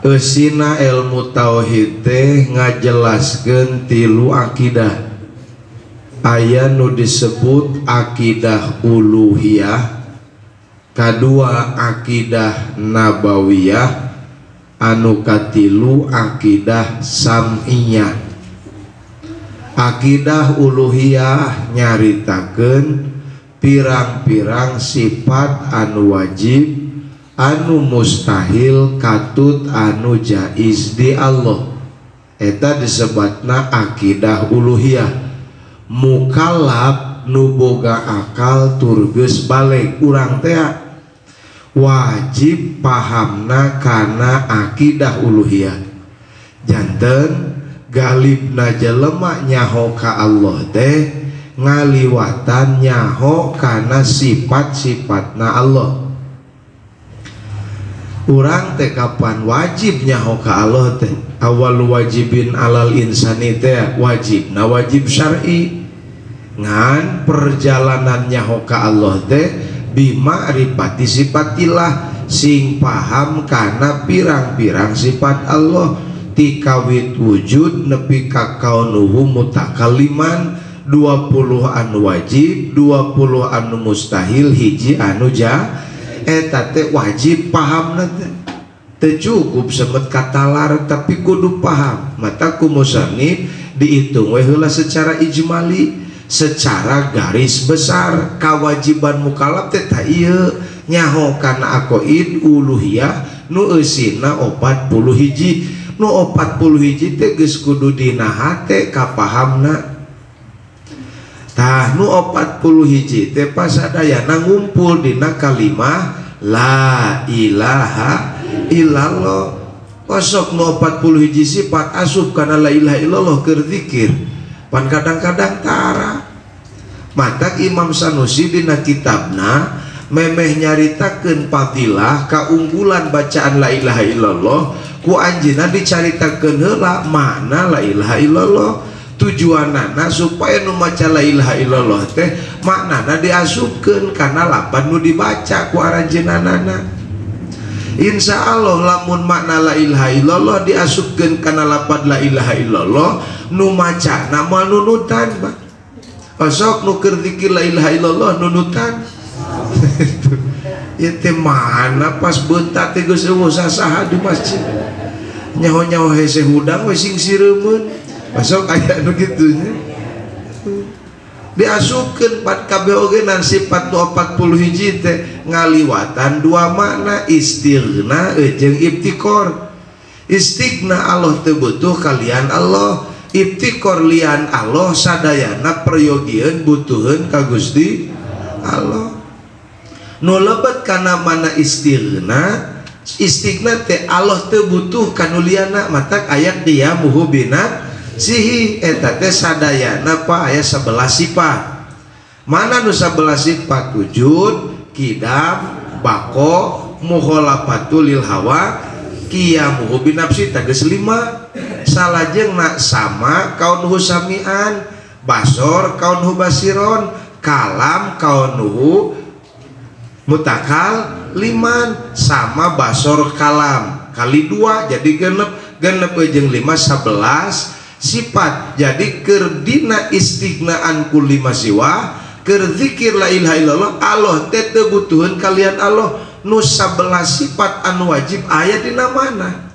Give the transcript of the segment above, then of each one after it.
Eusina ilmu tauhid teh ngajelaskeun tilu akidah. Aya nu disebut akidah uluhiyah, kadua akidah nabawiyah, anu katilu akidah sam'iyah. Akidah uluhiyah nyaritakeun pirang-pirang sifat anu wajib, anu mustahil katut anu jaiz di Allah. Eta disebatna akidah uluhiyah. Mukallaf nu boga akal tur geus baleg urang teh wajib pahamna kana akidah uluhiyah. Janten galibna jelema nyaho ka Allah teh ngaliwatan nyaho kana sifat-sifatna Allah. Urang teh kapan wajib nyaho ka Allah teh? Awal wajibin alal insani teh wajibna wajib syar'i. Ngan perjalanan nyaho ka Allah teh bima'rifati sifatillah, sing paham kana pirang-pirang sifat Allah tikawit wujud nepi ka kaunuhu mutakalliman, 20 anu wajib, 20 anu mustahil, hiji anu ja eta teh wajib pahamna teh. Teu cukup semet katalar tapi kudu paham. Mata ku musannif dihitung we heula secara ijmali, secara garis besar kewajiban mukallaf teh tah ieu nyaho kana aqaid uluhiyah nu eusina 41. Nu 41 teh geus kudu dina hate kapahamna. Tah nu 41 teh pasadayana ngumpul dina kalimah la ilaha illallah. Osok nu 41 sifat asup kana la ilaha illallah keur zikir. Pan kadang-kadang tara. Matak Imam Sanusi dina kitabna memeh nyaritakeun fadilah kaunggulan bacaan la ilaha illallah ku anjeunna dicaritakeun heula makna la ilaha illallah. Tujuanana supaya nu maca la ilaha illallah teh maknana diasupkeun kana lapan nu dibaca ku aranjeunana. Insya Allah lamun makna la ilaha illallah diasupkeun kana lapan la ilaha illallah nu macana moal nunutan, Pak. Osok nu keur zikir la ilaha illallah nunutan. Ieu teh mana pas beunta teh geus eueuh sasaha di masjid. Nyaho-nyaho hese hudang we sing sireumeun. Masuk aya nu kitu nya. Diasupkeun pat kabeh oge nan sifat nu 41 teh ngaliwatan dua makna, istighna jeung ibtikor. Istighna Allah teu butuh kalian Allah, ibtikor lian Allah sadayana peryogian butuheun ka Gusti Allah. Nu lebet kana mana istighna, istighna teh Allah teu butuh kanu liana, matak aya qiyamuhu bina sihi eta teh sadayana pa aya 11 sifat. Mana nu 11 sifat? Wujud, kidam, bako, mukhalafatul lil hawa, qiyamuhu binafsi tegas 5. Salajengna sama kaunuhu samian, basor kaunuhu basiron, kalam kaunuhu mutakal liman, sama basor kalam kali 2 jadi genep, genep jeung 5 11 sifat. Jadi kerdina istighnaan kulli masiwa, keur zikir la ilaha illallah Allah teh teu butuheun kalian Allah. Nu 11 sifat anu wajib aya dina mana?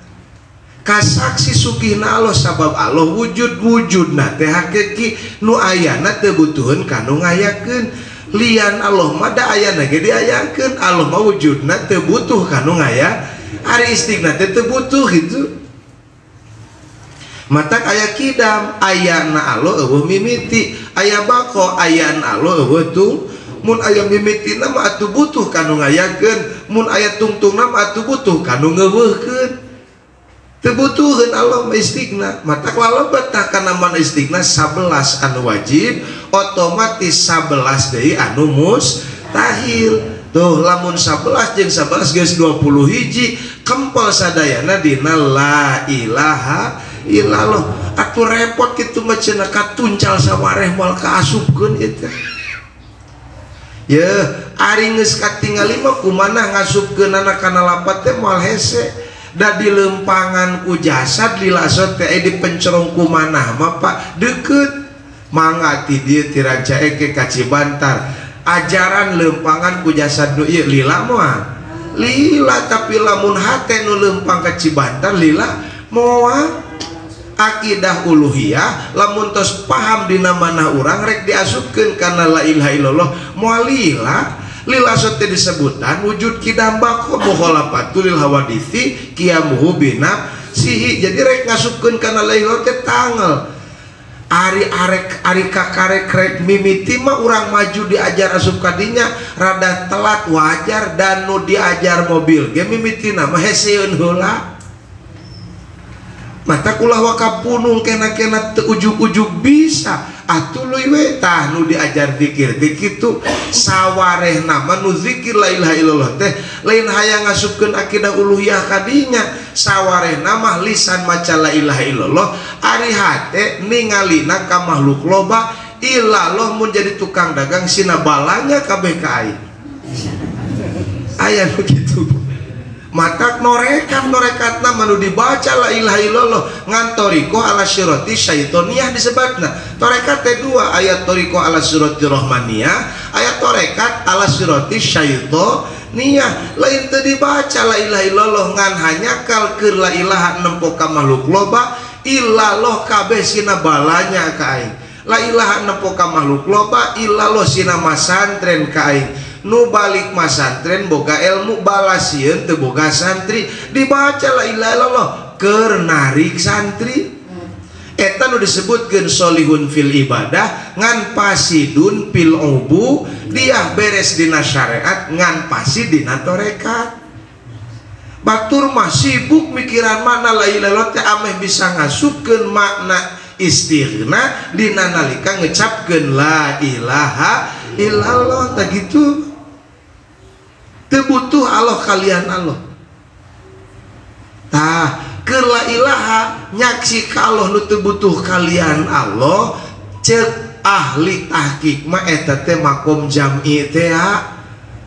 Kasaksi sugihna Allah sabab Allah wujud, wujudna teh hakiki nu ayana teu butuheun kanu ngayakeun. Lian Allah mah da ayana ge diayakeun, Allah mah wujudna teu butuh kanu ngaya. Ari istighna teh teu butuh gitu. Matak aya kidam ayana Allah eueuh mimiti, aya bako ayana Allah eueuh tung. Mun aya mimitina mah atuh butuh kanu ngayakeun, mun aya tungtungna mah atuh butuh kanu ngeuweuhkeun. Teu butuheun Allah mah istighna. Matak lalebet tah kana mana istighna 11 anu wajib, otomatis 11 deui anu mustahil. Tuh lamun 11 jeung 11 geus 21 kempel sadayana dina la ilaha illallah. Atuh repot kitu mah cenah katuncal sawareh moal kaasupkeun ieu teh. Yeuh, ari geus katingali mah kumanah ngasupkeunana kana lapat teh moal hese. Da dilempangan ku jasad lila teh dipencerong ku manah mah Pak deket. Mangga ti dieu ti Rancaeke ka Cibantar. Ajaran lempangan ku jasad nu ieu lila moal. Lila tapi lamun hate nu lempang ka Cibantar lila moal. Akidah uluhiyah lamun tos paham dina manah urang rek diasupkeun kana la ilaha illallah moal lila. Lila teh disebutan wujud kidam bako mukhalafatul lil hawadisi qiyamuhu binafsihi. Jadi rek ngasupkeun kana la ilaha teh tangel. Ari arek ari kakarek rek mimiti mah urang maju diajar asup kadinya rada telat wajar dan nu diajar mobil ge mimitina mah heseun heula. Mata kulah wakapunung kena-kena teu ujug-ujug bisa atuh we tah nu diajar zikir teh kitu sawarehna mah nu zikir la ilaha illallah teh lain hayang ngasupkeun akidah uluhiyah kadinya sawarehna mah lisan maca la ilaha illallah ari hate ningalina ka makhluk loba illallah mun jadi tukang dagang sina balanya kabeh ka aing aya nu kitu. Matak norekat norekatna manu dibaca la ilaha illallah ngan toriko ala syirati syaitoniyah disebutna. Torekat teh dua, ayat toriko ala syirati rahmaniyah, ayat torekat ala syirati syaitoniyah. Lain teu dibaca la ilaha illallah ngan hanya kal keur la ilaha nempo ka makhluk loba illallah kabeh sina balanya ka aing. La ilaha nempo ka makhluk loba illallah sina masantren ka aing. Nu balik masantren boga ilmu balasieun teu boga santri dibaca la ilaha illallah keur narik santri eta nu disebutkeun solihun fil ibadah ngan pasidun fil ubu dia beres dina syariat ngan pasi dina tarekat. Batur mah sibuk mikiran makna la ilaha illallah teh ameh bisa ngasupkeun makna istighna dina nalika ngecapkeun la ilaha illallah tah gitu. Teu butuh Allah kalian Allah. Tah keur la ilaha nyaksi ka Allah nu teu butuh kalian Allah ceuk ahli tahqiq mah eta teh makom jam'i teh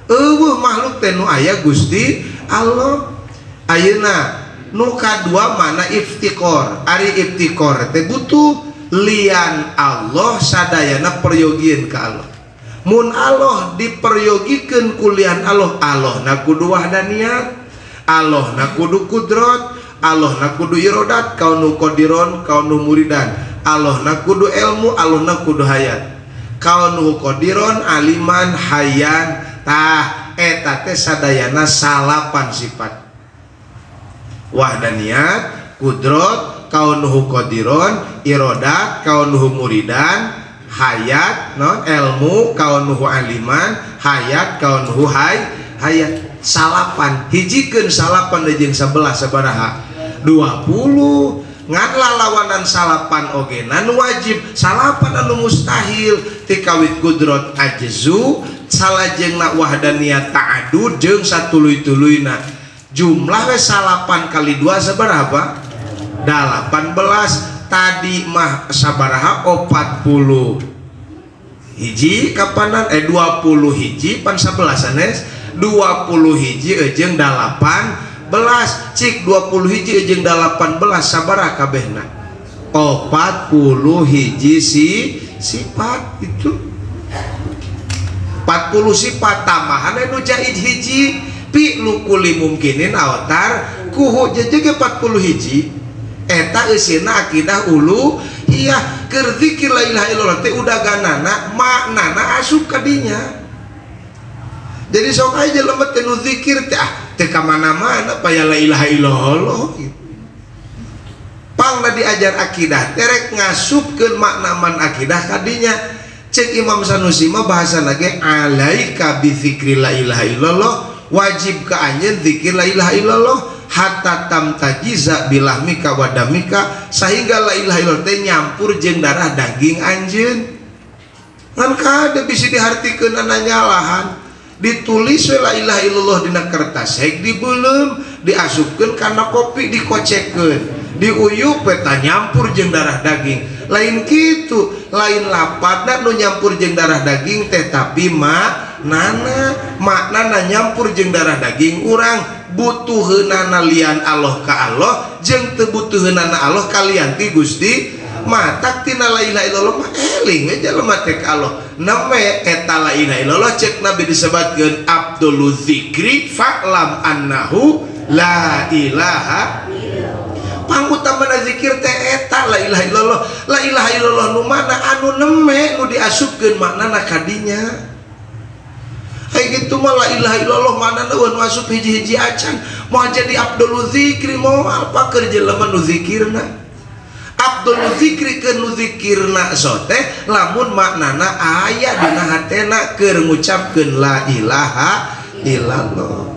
eueuh makhluk teh nu aya Gusti Allah. Ayeuna nu kadua mana iftiqor. Ari iftiqor teh butuh lian Allah sadayana peryogieun ka Allah. Mun Allah diperyogikeun kulian Allah, Allah na kudu wahdaniyat, Allah na kudu kudrat, Allah na kudu irodat, kaunu qadiron, kaunu muridan, Allah na kudu ilmu, Allah na kudu hayat. Kaunu qadiron, aliman, hayyan, tah eta teh sadayana salapan sifat. Wahdaniyat, kudrat, kaunuhu qadiron, irodat, kaunuhu muridan, hayat, non ilmu, kaunuhu aliman, hayat, kaunuhu hayat. Salapan hijikeun salapan jeung 11 sabaraha 20 ngan lalawanan salapan ogenan wajib salapan anu mustahil tikawit kudrat ajzu salajengna wahdaniyat ta'adud jeung satuluy-tuluyna jumlah we salapan kali 2 sabaraha 18. Tadi mah sabaraha 40 hiji kapanan 20 hiji pan 11 sanes 20 hiji jeung 18 cik 20 hiji jeung 18 sabaraha kabehna 40 hiji si sifat itu 40 sifat tambahan anu jahid hiji pi lukuli mungkinin autar kuhu jeje 40 hiji eta eusina akidah uluhiyah keur zikir la ilaha illallah teh udaganana maknana asup ka dinya. Jadi sok aja jelema teh nu zikir teh ah teh ka mana-mana paya la ilaha illallah gitu. Pangna diajar akidah teh rek ngasupkeun makna man akidah ka dinya. Cek Imam Sanusi mah bahasa lagi alaika bi zikri la ilaha illallah wajib ka anjeun zikir la ilaha illallah hatta tamtajiza bilahmika wadamika sehingga la ilaha illallah teh nyampur jeung darah daging anjeun. Ngan kade bisi dihartikeun nyalahan ditulis we la ilaha illallah dina kertas hek dibeuleum diasupkeun kana kopi dikocekeun diuyup eta nyampur jeung darah daging. Lain kitu, lain lapadna nu nyampur jeung darah daging teh tapi maknana nyampur jeung darah daging urang Butuheunana lian Allah ka Allah jeung teu butuheunana Allah kalian ti Gusti. Matak tina la ilaha illallah mah eling we jelema teh ka Allah. Name eta la ilaha illallah cek Nabi disebatkeun abdul zikri fa'lam annahu la ilaha illallah. Pangutamana zikir teh eta la ilaha illallah. La ilaha illallah nu mana anu neme nu diasupkeun maknana kadinya. Kayak gitu mah la ilaha illallah mana nu asup hiji-hiji acan moal jadi abdul zikri moal paker jelema nu zikirna. Abdul zikri keur nu zikirna sote lamun maknana aya dina hatena keur ngucapkeun la ilaha illallah.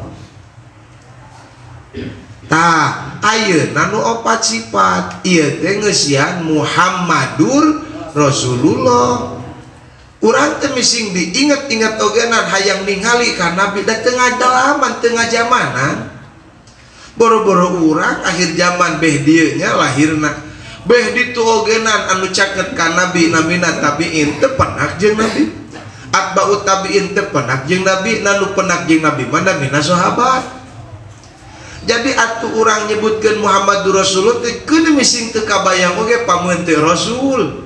Tah ayeuna nu opat sifat ieu teh ngeusian Muhammadur Rasulullah. Urang teh mising diinget-inget ogenan hayang ningali ka Nabi da teu ngadalaman teu ngajamanan. Boro-boro urang akhir zaman beh dieu nya lahirna. Beh ditu ogenan anu caket ka Nabi namina tabiin teu penak jeung Nabi. Atba'ut tabiin teu penak jeung Nabi, nu penak jeung Nabi mah namina sahabat. Jadi atuh urang nyebutkeun Muhammadur Rasulullah teh keun mising teu kabayang oge pameun teu Rasul.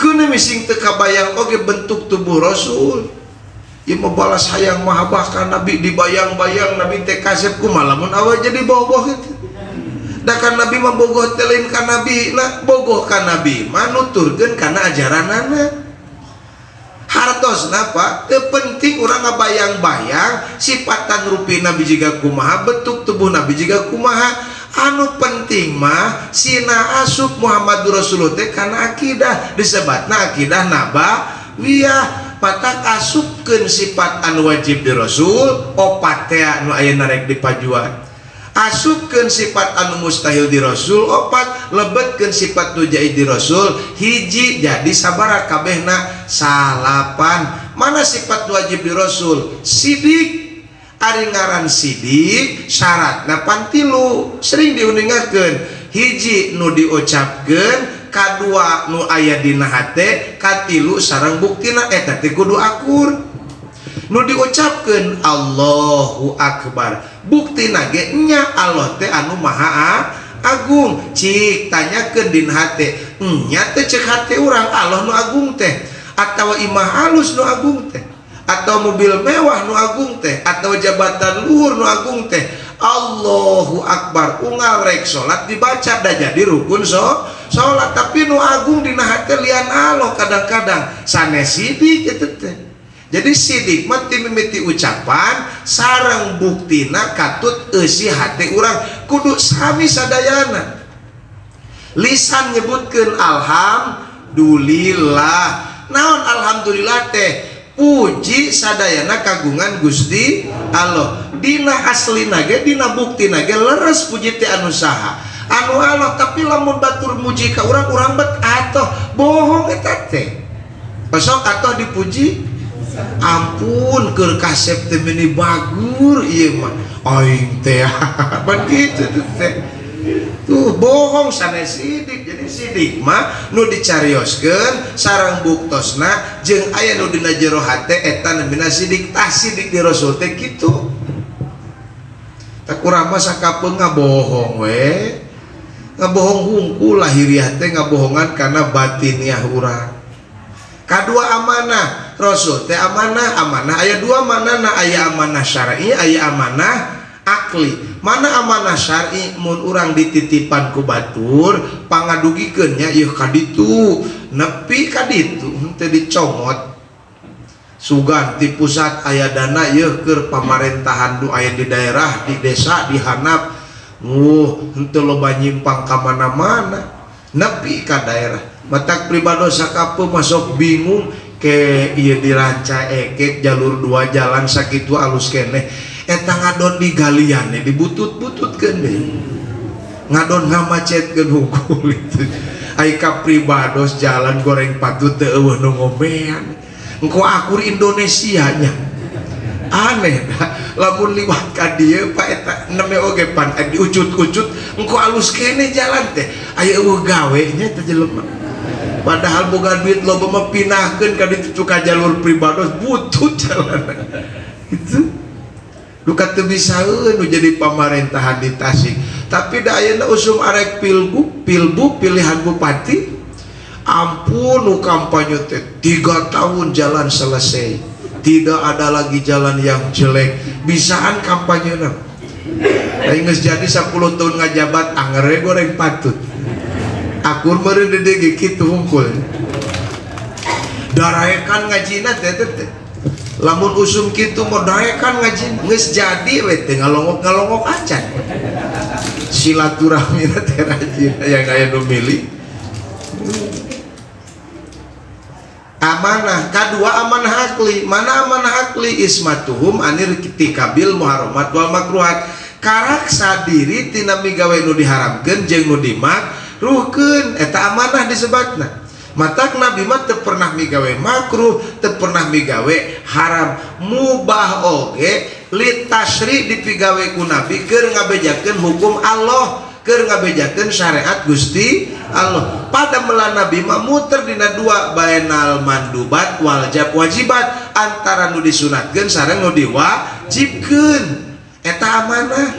Keun mising teu kabayang oge bentuk tubuh Rasul. Ieu mah balas hayang mahabbah ka Nabi dibayang-bayang Nabi teh kasep kumaha lamun awal jadi bogoh kitu. Da kan Nabi mah bogoh teh lain ka Nabi, nah bogoh ka Nabi mah nuturkeun kana ajaranana. Hartosna Pak, teu penting urang ngabayang-bayang sifatan rupi Nabi jiga kumaha, bentuk tubuh Nabi jiga kumaha. Anu penting mah sina asup Muhammadur Rasulullah teh kana akidah, disebatna akidah nabawiyah. Patak asupkeun sifat anu wajib di Rasul, opat teh anu ayeuna rek dipajuan. Asupkeun sifat anu mustahil di Rasul, opat lebetkeun sifat nu jaiz di Rasul, hiji jadi sabaraha kabehna salapan. Mana sifat wajib di Rasul? Sidik. Ari ngaran sidik syaratna pan tilu, sering diuningakeun. Hiji nu diucapkeun, kadua nu aya dina hate, katilu sareng buktina eta teh kudu akur. Nu diucapkeun Allahu Akbar, buktina ge nya Allah teh anu maha agung. Cik tanyakeun dina hate, nya teh cek hate urang Allah nu agung teh, atawa imah alus nu agung teh, atau mobil mewah nu agung teh, atau jabatan luhur nu agung teh. Allahu Akbar unggal rek salat dibaca da jadi rukun salat, tapi nu agung dina hate lian Allah kadang-kadang sanes sidik eta teh. Jadi sidik mah ti mimiti ucapan sareng buktina katut eusi hate urang kudu sami sadayana. Lisan nyebutkeun alhamdulillah. Naon alhamdulillah teh? Puji sadayana kagungan Gusti Allah. Dina aslina ge dina buktina ge leres puji teh anu saha? Anu Allah. Tapi lamun batur muji ka urang, urang bet atoh bohong eta teh. Besok atoh dipuji, ampun keur kasep teh meuni bagur ieu mah aing teh. Ban kitu teh. Tuh bohong sanes sidik. Jadi sidik mah nu dicarioskeun sareng buktosna jeung aya nu dina jero hate eta namina sidik. Tah sidik di Rasul teh kitu. Tak urang mah sakapeung ngabohong we. Ngabohong hungkul lahiriah teh ngabohongan kana batiniah urang. Kadua amanah Rasul teh amanah, amanah aya dua manana, aya amanah syar'i, aya amanah akli. Mana amanah syar'i mun urang dititipan ku batur pangadugikeun nya ieu ka ditu nepi ka ditu henteu dicomot. Sugan ti pusat aya dana ieu keur pamarentahan nu aya di daerah, di desa, di hanap. Henteu loba nyimpang ka mana-mana nepi ka daerah. Matak pribados sakapeung masuk bingung ke ieu diranca ekek jalur dua jalan sakitu alus keneh. Eta ngadon di galian dibutut-bututkeun deui. Ngadon ngamacetkeun hungkul itu. Ai ka pribados jalan goreng patut teu eueuh nu ngomean. Engko akur Indonesia nya. Aneh dah. Lamun liwat ka dieu Pak eta neme oge pan diucut-ucut engko alus keneh jalan teh. Aya eueuh gawe nya teh jelema. Padahal boga duit loba mah pinahkeun ka ditu ka jalur pribados butut jalan. Gitu. Duka teu bisaeun nu jadi pamarentahan di Tasik. Tapi da ayeuna usum arek pilgub, pilbub pilihan bupati, ampun nu kampanye teh 3 tahun jalan selesai. Tidak ada lagi jalan yang jelek. Bisaan kampanyena. Aing geus jadi 10 tahun ngajabat anger we goreng patut. Akur meureun deui ge kitu hungkul. Daraekan ngajina teh teh. Lamun usum kitu mah daekan ngajina geus jadi we teh ngalongok-ngalongok acan. Silaturahmi teh rajin yang aya nu milih. Amanah kadua amanah akli. Mana amanah akli? Ismatuhum anir tikabil muharramat wal makruhat. Karaksa diri tina migawe nu diharamkeun jeung nu dimakruhkeun eta amanah disebatna. Matak Nabi mah teu pernah migawe makruh, teu pernah migawe haram. Mubah oge litasri dipigawe ku Nabi keur ngabejakeun hukum Allah, keur ngabejakeun syariat Gusti Allah. Pada melah Nabi mah muter dina dua bainal mandubat wal jab wajibat, antara nu disunatkeun sareng nu diwajibkeun. Eta amanah.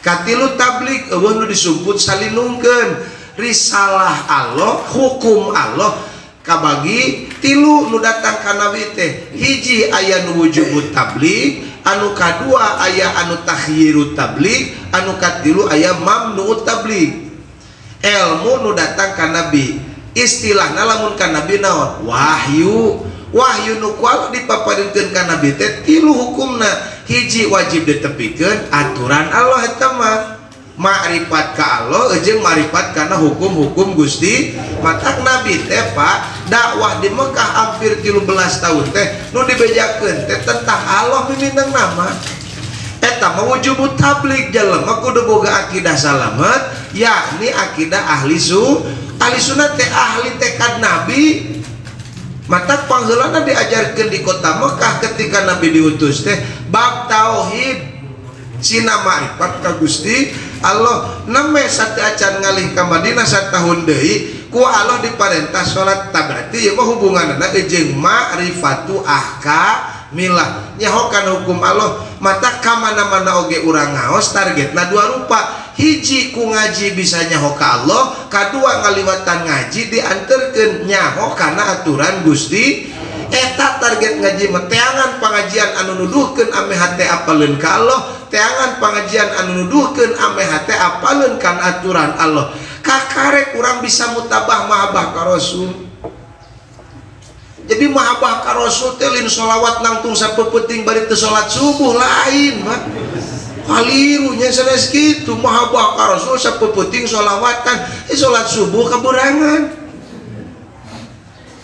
Katilu tabligh eueuh nu disumput salinungkeun. Risalah Allah, hukum Allah kabagi tilu nu datang ka Nabi teh. Hiji aya nu wujubut tabligh, anu kadua aya anu takhyirut tabligh, anu katilu aya mamnuut tabligh. Ilmu nu datang ka Nabi, istilahna lamun ka Nabi naon? Wahyu. Wahyu nu ku Allah dipaparinkeun ka Nabi teh tilu hukumna. Hiji wajib ditepikeun aturan Allah eta mah. Makrifat ka Allah jeung makrifat kana hukum-hukum Gusti. Matak Nabi teh Pak dakwah di Mekah hampir 13 tahun teh nu dibejakeun teh tentang Allah mimintang nama. Eta mah wujubut tabligh, jelema kudu boga akidah salamet, yakni akidah ahli sunnah teh ahli tekad Nabi. Matak pangheulana diajarkeun di kota Mekah ketika Nabi diutus teh bab tauhid, cina makrifat ka Gusti Allah. Neme satu acan ngalih ka Madinah satahun deui ku Allah diparentah salat. Ta berarti ieu mah hubunganna jeung ma'rifatu ahkamillah, nyahokan hukum Allah. Mata ka mana-mana oge urang ngaos targetna dua rupa. Hiji ku ngaji bisa nyaho ka Allah, kadua ngaliwatan ngaji dianterkeun nyaho kana aturan Gusti. Eta target ngaji mah teangan pangajian anu nuduhkeun ame hate apaleun ka Allah, teangan pangajian anu nuduhkeun ame hate apaleun kan aturan Allah. Kakarek urang bisa mutabah mahabbah ka Rasul. Jadi mahabbah ka Rasul teh lain sholawat nangtung sapeupeting bari teu salat subuh, lain mah. Kalirunya sanes kitu. Mahabbah ka Rasul sapeupeting sholawatan, salat subuh kaburangan.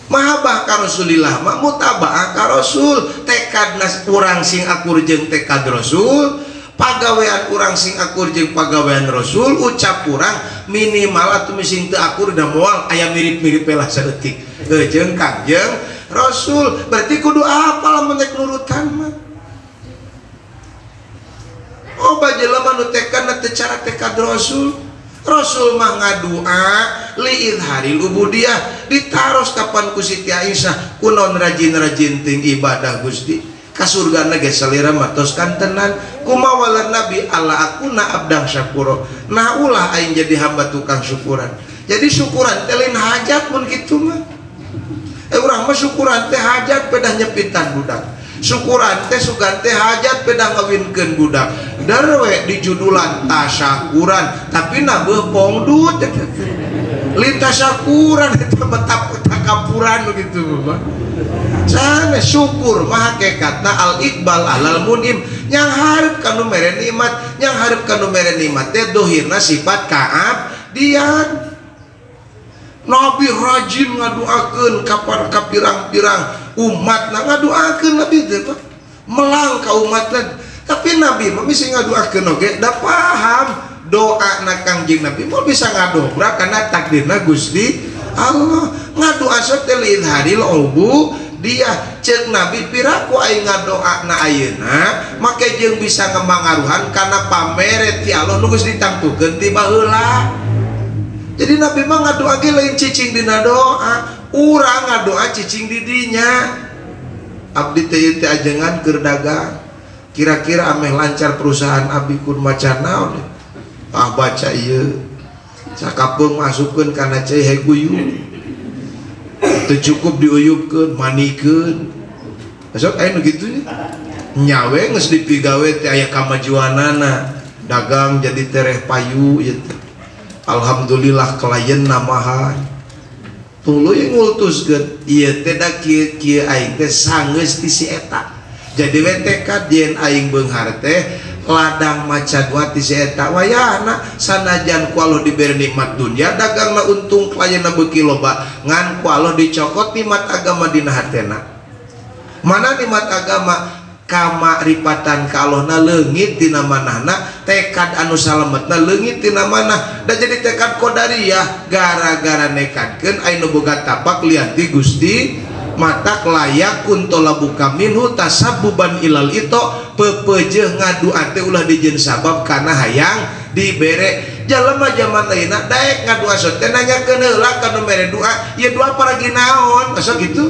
Mahabbah ka Rasulillah mah mutabaah ka Rasul, tekad urang sing akur jeung tekad Rasul, pagawean urang sing akur jeung pagawean Rasul, ucap urang minimal atuh sing teu akur da moal aya mirip-mirip lah saeutik jeung Kangjeng Rasul. Berarti kudu apa lamun rek nurutan mah? Oh bajelema nu tekadna teu cara tekad Rasul. Rasul mah ngadua li idharil ubudiyah, ditaros kapan ku Siti Aisyah kunaon rajin-rajin ting ibadah Gusti ka surgana ge salira matos kantenan. Kumawalan Nabi Allah akuna abdang syakuro, nah ulah aing jadi hamba tukang syukuran. Jadi syukuran teh lain hajat mun kitu mah. Urang mah syukuran teh hajat pedah nyepitan budak, syukuran teh sugan teh hajat pedah ngawinkeun budak. Darwe di judulan tasyakuran tapi nabeuh pongdut lin tasyakuran eta mah takapuran gitu mah. Sana syukur mah hakikatna al iqbal alal munim, yang hareup kanu mere nikmat, yang hareup kanu mere nikmat teh dohirna sifat kaabdian. Nabi rajin ngaduakeun ka pirang-pirang umatna, ngaduakeun Nabi teh Pak melang ka umatna. Tapi Nabi mah bisa ngaduakeun oge da paham doa na Kangjeng Nabi mau bisa ngadobrak karena takdirna Gusti Allah. Ngadoa sok teh liidharil ubudiyah. Ceuk Nabi piraku aing ngadoa na ayeuna make jeung bisa ngemangaruhan kana pamere ti Allah nu geus ditangtukeun ti baheula. Jadi Nabi mah ngadoa ge lain cicing dina doa, urang ngadoa cicing di dinya. Abdi teh teh ajengan keur dagang, Kira-kira ameh lancar perusahaan abi kudu maca naon? Ah baca ieu. Sakapeung masukkeun kana cai heguyu. Teu cukup diuyupkeun, manikeun. Sok aya nu kitu nya. Nyawe geus dipigawe teh aya kamajuanana. Dagang jadi tereh payu ieu teh. Alhamdulillah klien namahan. Tuluy ngultuskeun ieu teh da kieu-kieu aing teh sanggeus ti si eta. Jadi we tekad yen aing beunghar teh ladang maca doa ti si eta wayahna sanajan ku Allah diberi nikmat dunya dagangna untung klienna beuki loba ngan ku Allah dicokot nikmat agama dina hatena. Mana nikmat agama kamaripatan ka Allahna leungit dina manahna tekad anu salametna leungit dina manah da jadi tekad qadariyah gara-gara nekadkeun aya nu boga tapak lian ti Gusti matak layakun tolabuka minhu tasabbuban ilal ito pepeujeuh ngadua teh ulah dijieun sabab kana hayang dibere. Jalema jaman lainna daek ngadua sok teh nanyakeun heula ka nu mere doa ieu doa paragi naon sok kitu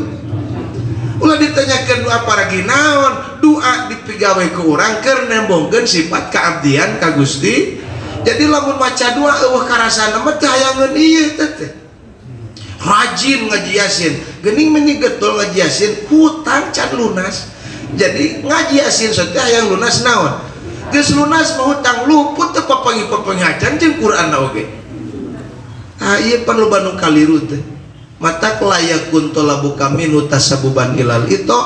ulah ditanyakeun doa paragi naon doa dipigawe ku urang keur nembongkeun sifat kaabdian ka Gusti. Jadi lamun maca doa eueuh karasana mah teu hayangeun ieu teh rajin ngaji yasin geuning meni getol ngaji yasin hutang can lunas. Jadi ngaji yasin sok teh hayang lunas naon geus lunas mah hutang luput teu papangi-papangi acan jeung Quran oge. Ah ieu pan loba nu kaliru teh. Mata layakun tolabuka minhu tasabuban ilal itu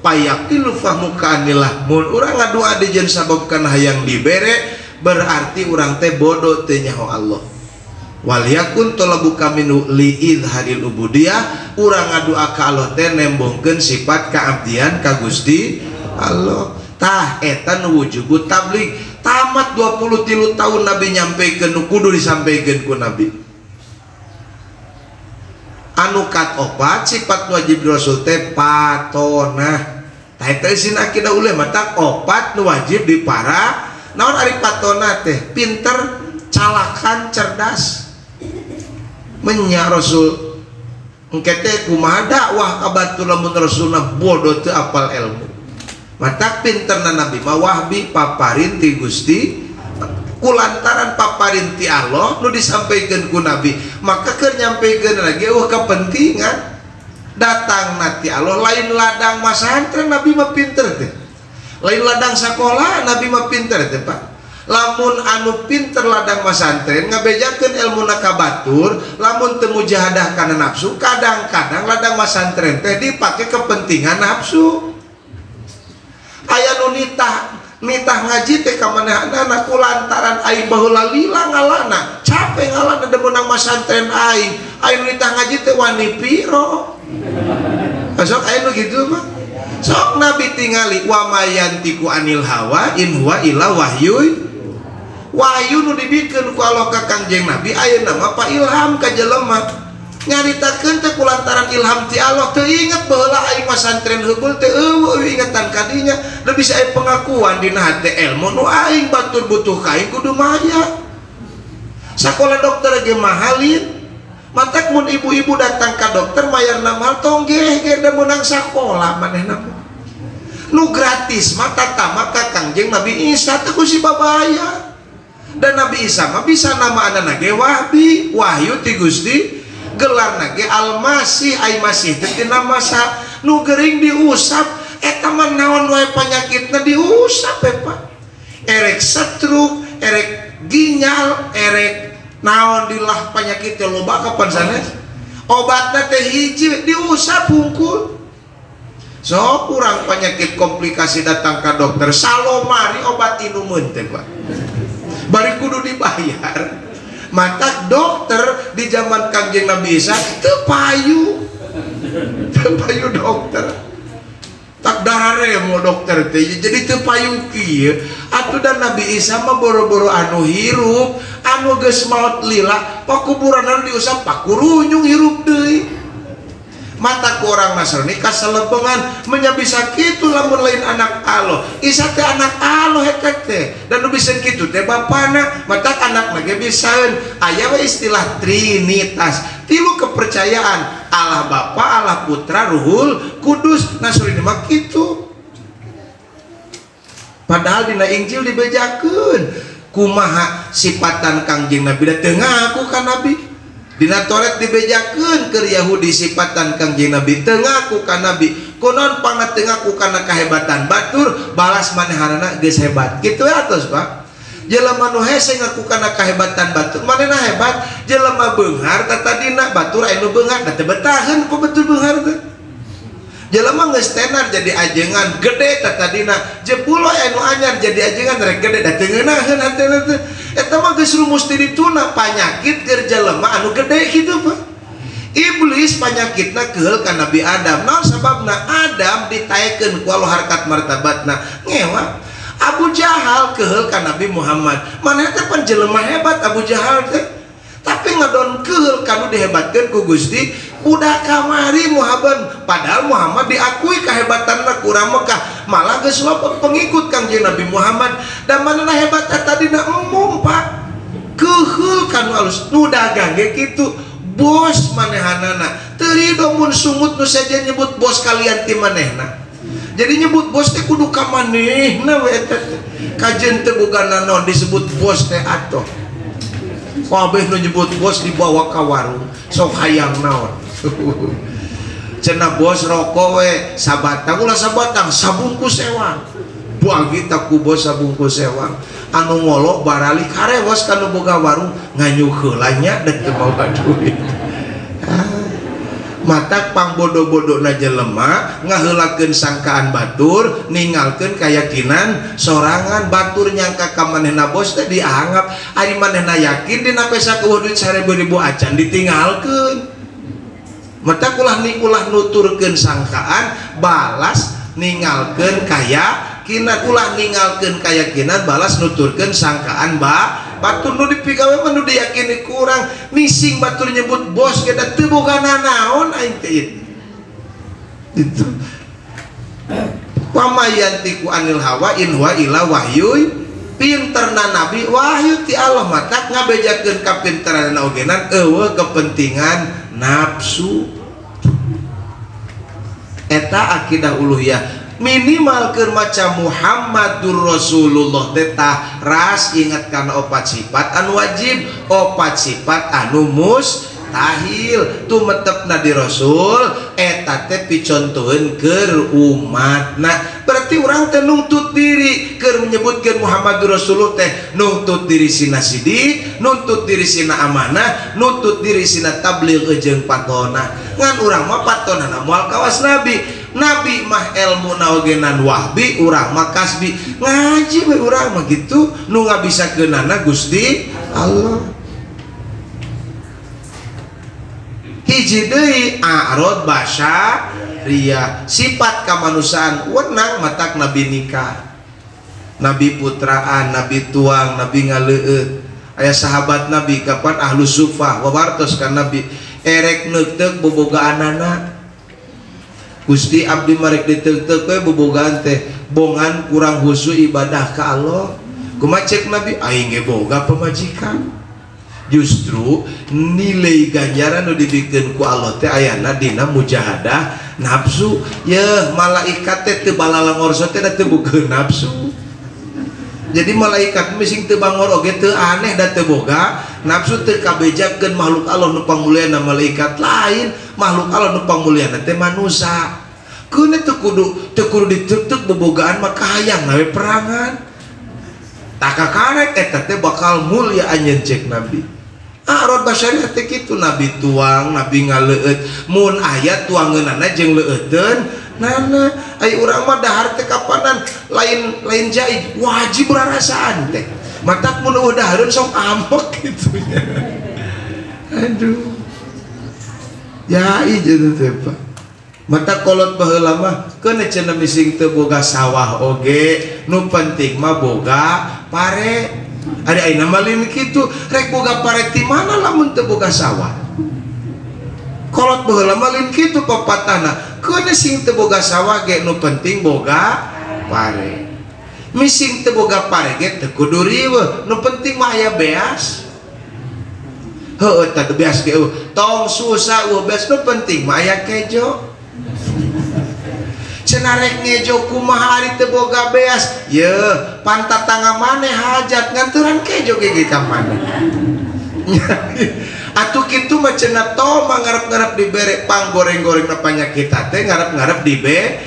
payaqilu fahmuka anillah. Mun urang ngadua dijieun sabab kana hayang dibere berarti urang teh bodoh teh nyaho Allah. Wal yakun tolabuka minhu li idharil ubudiyah urang ngadua ka Allah teh nembongkeun sifat kaabdian ka Gusti Allah. Tah eta nu wujubu tabligh. Tamat 23 tahun Nabi nyampekeun nu kudu disampekeun ku Nabi. Anu kat opat sifat wajib Rasul teh patonah. Tah eta isin akidah uleh matak opat nu wajib di para naon ari patona teh pinter, calakan, cerdas. Menya Rasul engke teh kumaha dakwah ka batur lamun Rasulna bodoh teu apal ilmu. Matak pinterna Nabi mah wahbi paparin ti Gusti kulantaran paparin ti Allah nu disampaikan ku Nabi maka keur nyampeikeun lagi eueuh kepentingan datang ti Allah lain ladang masantren Nabi mah pinter teh lain ladang sakola Nabi mah pinter teh Pak. Lamun anu pinter ladang masantren ngabejakeun ilmuna ka batur lamun teu mujahadah kana nafsu kadang-kadang ladang masantren teh dipake kepentingan nafsu. Aya nu nitah ngaji teh ka manehanana kulantaran aing baheula lila ngalana capek ngalana da meunang masantren aing aing nitah ngaji teh wani piro sok aya nu kitu mah sok Nabi tingali wa mayantiku anil hawa in huwa illa wahyu wahyu nu dibikeun ku Allah ka Kangjeng Nabi ayeuna mah pa ilham ka jelema nyaritakeun teh kulantaran ilham ti Allah teu inget baheula aing masantren heubeul teu eueuh ingetan kadinya da bisa aya pengakuan dina hate ilmu nu aing batur butuh ka aing kudu maya. Sakola dokter ge mahalin matak mun ibu-ibu datang ka dokter mayarna mahal tong geger da meunang sakola manehna nu gratis mah tatama ka Kangjeng Nabi Isa teh ku si babaya. Dan Nabi Isa mah bisa nama anana ge wahbi wahyu ti Gusti gelar nage almasih ai masih teh tina masa nu gering diusap eta mah naon wae panyakitna diusap we Pak. Erek stroke, erek ginjal, erek naon dilah panyakit teh loba kapan sanes obatna teh hiji diusap hungkul. Sok urang penyakit komplikasi datang ka dokter salomari obat inumeun teh Pak bari kudu dibayar. Mata dokter di zaman Kangjeng Nabi Isa teu payu dokter tak darare mau dokter teh jadi teu payu kieu atuh dan Nabi Isa mah boro-boro anu hirup anu geus maot lila pakuburan anu diusap pakurunyung hirup deui. Mata ku orang Nasrani kasalebengan menya bisa kitu lamun lain anak Allah Isa teh anak Allah eta teh dan nu bisa kitu teh bapana mata anak mah ge bisaeun aya we istilah trinitas tilu kepercayaan Allah Bapa Allah Putra Ruhul Kudus. Nasrani mah kitu. Padahal dina Injil dibejakeun kumaha sipatan Kangjeng Nabi da teu ngaku ka Nabi. Dina Taurat dibejakeun keur Yahudi sipatan Kangjeng Nabi teu ngaku ka Nabi. Kunaon pangna teu ngaku kana kahebatan batur balas manehanana geus hebat. Kitu atos Pak. Jelema nu hese ngaku kana kahebatan batur manehna hebat, jelema beunghar tatadina batur aya nu beunghar da teu betaheun ku betul beunghar teh. Jelema geus tenar jadi ajengan gede tatadina jepulo anu anyar jadi ajengan rek gede da teu ngeunaheun hatena teh. Eta mah geus rumus ti dituna panyakit keur jelema anu gede kitu Pak. Iblis panyakitna keheul ka Nabi Adam. Naon sababna? Adam ditaekeun ku Allah harkat martabatna. Ngewa Abu Jahal keheul ka Nabi Muhammad. Manehna teh pan jelema hebat Abu Jahal teh. Tapi ngadon keheul kanu dihebatkeun ku Gusti udah kamari Muhammad. Padahal Muhammad diakui kehebatanna ku urang Mekah, malah geus loba pengikut Kangjeng Nabi Muhammad. Da manehna hebat tadina embung Pak. Keheul kanu alus nu dagang ge kitu. Bos manehanana teu rido mun sungut nu sejen nyebut bos kalian ti manehna. Jadi nyebut bos teh kudu ka manehna we eta teh. Kajen teu boga nanaon disebut bos teh atoh. Kabeh nu nyebut bos dibawa ka warung sok hayang naon. Cenah bos rokok we sabatang ulah sabatang sabungkus sewang. Bagi tak ku bos sabungkus sewang. Anu ngolok barali karewos kanu boga warung nganyuh heula nya da teu mawa duit. Matak pangbodo-bodona jelema ngaheulakeun sangkaan batur ninggalkeun kayakinan sorangan. Batur nyangka ka manehna bos teh dianggap ari manehna yakin dina pesa eueuh duit 1000 acan ditinggalkeun. Matak ulah ulah nuturkeun sangkaan balas ninggalkeun kayakinan, ulah ninggalkeun kayakinan balas nuturkeun sangkaan batur nu dipigawe mah nu diyakini kurang mising batur nyebut bos ge da teu boga nanaon aing teh itu. Wa mayantiku anil hawa in huwa illa wahyuy. Pinterna nabi wahyu ti Allah matak ngabejakeun kapinteranna ogenan eueuh kepentingan nafsu. Eta akidah uluhiyah minimal keur maca Muhammadur Rasulullah teh tah ras ingat kana opat sifat anu wajib, opat sifat anu mustahil tumetepna di Rasul eta teh picontoheun keur umatna. Berarti urang teh nungtut diri keur menyebutkeun Muhammadur Rasulullah teh nungtut diri sina sidik, nuntut diri sina amanah, nuntut diri sina tabligh jeung patona. Ngan urang mah patonana moal kawas nabi. Nabi mah ilmu naogenan wahbi, urang mah kasbi. Ngaji we urang mah gitu nu ngabisakeunana Gusti Allah. Hiji deui a'rad basyariah, sifat kamanusiaan wenang matak nabi nikah, nabi putraan, nabi tuang, nabi ngaleueut. Aya sahabat nabi kapan ahlus sufah wawartos ka nabi erek neuteup bobogaanana. Gusti abdi marek diteuteup we bobogaan teh bongan kurang khusyuk ibadah ka Allah. Kumaha cek nabi aing ge boga pamajikan. Justru nilai ganjaran nu dibikeun ku Allah teh ayana dina mujahadah nafsu. Yeuh malaikat teh teu balalangor teh da teu boga nafsu. Jadi malaikat mising teu bangor oge teu aneh da teu boga nafsu, teu kabejakeun makhluk Allah nu pamuliana malaikat lain, makhluk Allah nu pamuliana teh manusa. Keuna teu kudu diteuteup bobogaan mah kahayang we perangan. Takakarek eta teh bakal mulia anjeun cek nabi. A'rad basyariah teh kitu, nabi tuang, nabi ngaleueut, mun aya tuangeunana jeung leueuteun nana. Ai urang mah dahar teh kapanan lain lain jai wajib rarasaan teh. Matak mun eueuh dahareun sok ampek kitu nya. Aduh. Ya ieu teh Pak. Mata kolot baheula mah keun cenah mising teu boga sawah oge, nu penting mah boga pare. Ari ayeuna mah lain kitu, rek boga pare ti mana lamun teu boga sawah. Kolot baheula mah lain kitu papatahna, keun sing teu boga sawah ge nu penting boga pare. Mising teu boga pare ge teu kudu riweuh, nu penting mah aya beas. Heueuh tah beas ge eueuh, tong susah eueuh beas nu penting mah aya kejo. Cenah Cenah rek ngejo kumaha ari teu boga beas. Yeuh, pan tatangga maneh hajat nganturan kejo ge ka maneh. Atuh kitu mah cenah toma ngarep-ngarep dibere pang goreng-gorengna panyakit teh ngarep-ngarep dibere.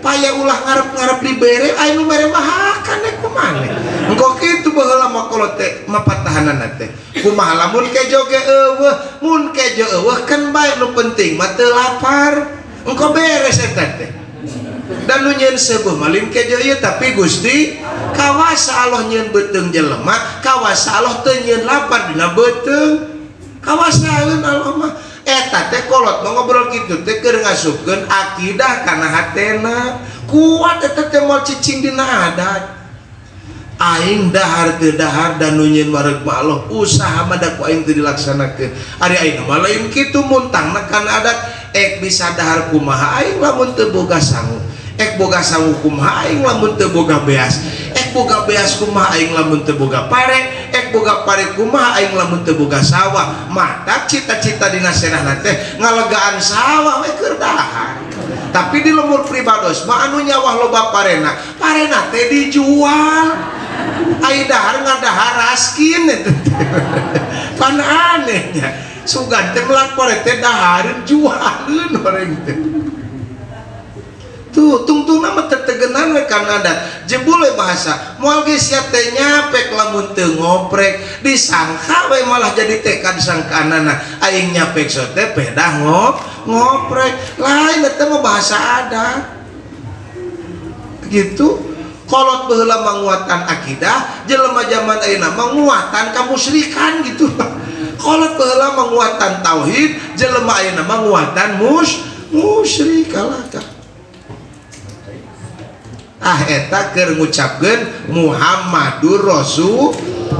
Paya ulah ngarep-ngarep dibere aya nu mere mah hakan ku maneh. Engko kitu baheula mah kolot teh mapatahanana teh. Kumaha lamun kejo ge eueuh, mun kejo eueuh kan bae nu penting mah teu lapar. Engko beres eta teh. Dan nu nyeun seueuh mah lain kejo ieu tapi Gusti kawasa Allah nyeun beuteung jelema, kawasa Allah teu nyeun lapar dina beuteung. Kawasaeun Allah mah. Eta teh kolot mah ngobrol kitu teh keur ngasupkeun akidah kana hatena. Kuat eta teh moal cicing dina adat. Aing dahar teu dahar dan nu nyeun wareg mah Allah usaha mah da ku aing teu dilaksanakeun. Ari aing mah lain kitu muntangna kana adat ek bisa dahar kumaha aing lamun teu boga sangu. Ek boga sangu kumaha aing lamun teu boga beas. Ek boga beas kumaha aing lamun teu boga pare. Ek boga pare kumaha aing lamun teu boga sawah. Matak cita-cita dina serahna teh ngalegaan sawah we keur dahar. Tapi di lembur pribados mah anu nyawah loba parena, parena teh dijual. Ai dahar ngadahar raskin eta teh. Pan anehnya. Sugan teh melak pare teh dahareun jualeun orang teh. Tuh tungtungna mah tetegenan we kana adat. Jebul we bahasa. Moal ge sia teh nyapek lamun teu ngoprek, disangka we malah jadi tekad sangkaanana. Aing nyapek so teh pedah ngoprek. Lain eta mah bahasa adat. Gitu. Kolot baheula manguatan akidah, jelema zaman ayeuna manguatan kamusyrikan gitu. Kolot baheula manguatan tauhid, jelema ayeuna manguatan musyrik kalaka. Ah eta keur ngucapkeun Muhammadur Rasul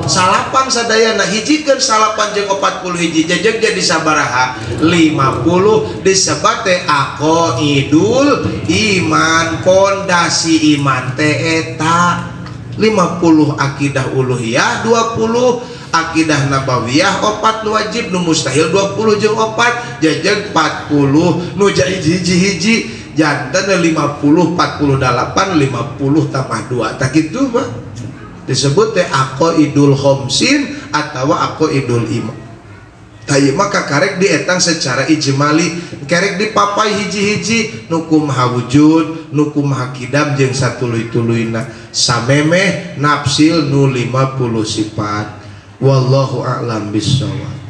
salapan sadayana hijikeun salapan jeung 40 hiji jejeg jadi sabaraha 50 disebat teh aqaidul iman, pondasi iman teh eta 50 akidah uluhiyah, 20 akidah nabawiyah, 4 nu wajib nu mustahil 20 jeung 4 jejeg 40 nu jadi hiji-hiji jantan 50 48 50 tambah 2 tak gitu mah disebut teh aqaidul khamsin atawa aqaidul iman. Tah maka karek dietang secara ijmali, karek dipapai hiji-hiji nu kumaha wujud, nu kumaha kidam jeung satuluy-tuluyna samemeh nafsil nu 50 sifat. Wallahu a'lam bissawab.